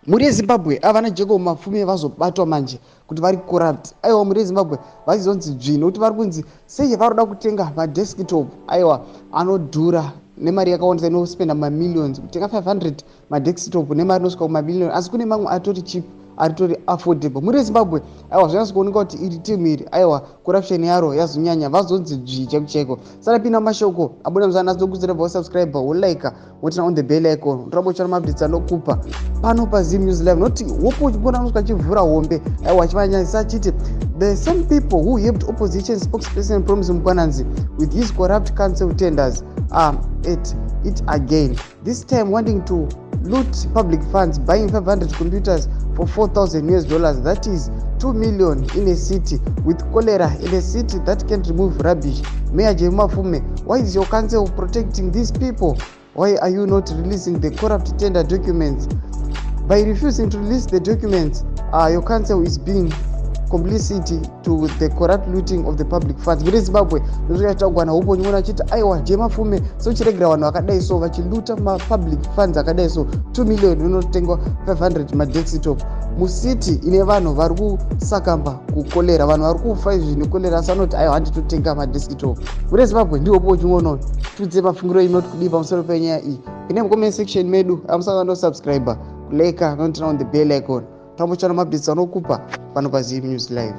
Mhuri yeZimbabwe, ava naJacob Mafume vazobatwa manje kuti vari corrupt. Aiwa, mhuri yeZimbabwe, vachizonzi dzvi nokuti vari kunzi sei vari kuda kutenga madesktop, aiwa, anodhura nemari yakawandisa, inospenda mamillions kutenga 500 madesktop nemari inosvika kumamillion, asi kune mamwe atori cheap, aritori affordable. Mhuri yeZimbabwe, aiwa, zvanyatso kuoneka kuti iri timu iri, aiwa, corruption yaro yazonyanya, vazonzi dzvi chaiko chaiko. Sarapinda mashoko abuda muzana nazokudzira, wasubscribe, wolike, woturn on the bell icon, unoramba uchiona maupdates anokupa pano paZim News Live. Noti wopo uchikuona anosvika achivhura hombe, aiwa, achivanyanyisa achiti the same people who helped opposition spokesperson Promise Mkwananzi with his corrupt council tenders are at it again, this time wanting to loot public funds, buying 500 computers for US$4,000. That is 2 million in a city with cholera, in a city that can't remove rubbish. Mayor Jerry Mafume, why is your council protecting these people? Why are you not releasing the corrupt tender documents? By refusing to release the documents, your council is being complicity to the corrupt looting of the public funds. Mune Zimbabwe, ndozvachitaugwa naHopo nyimona achiti aiwa, Jemafume sochiregera vanhu vakadai so vachiluta mapublic funds akadai so, 2 million inotengwa 500 madesktop mucity ine vanhu vari kusakamba kukolera, vanhu vari kufa izvi nekolera, asi anoti aiwa, handitotenga madesktop. Mune Zimbabwe, ndiHopo uchingono tudze mafungiro inoti kudii pamusoro penyaya iyi. Ine mucomment section medu, amusaka ndosubscribe, kulike, noturn on the bell icon, tambochana maupdates anokupa pano paZim News Live.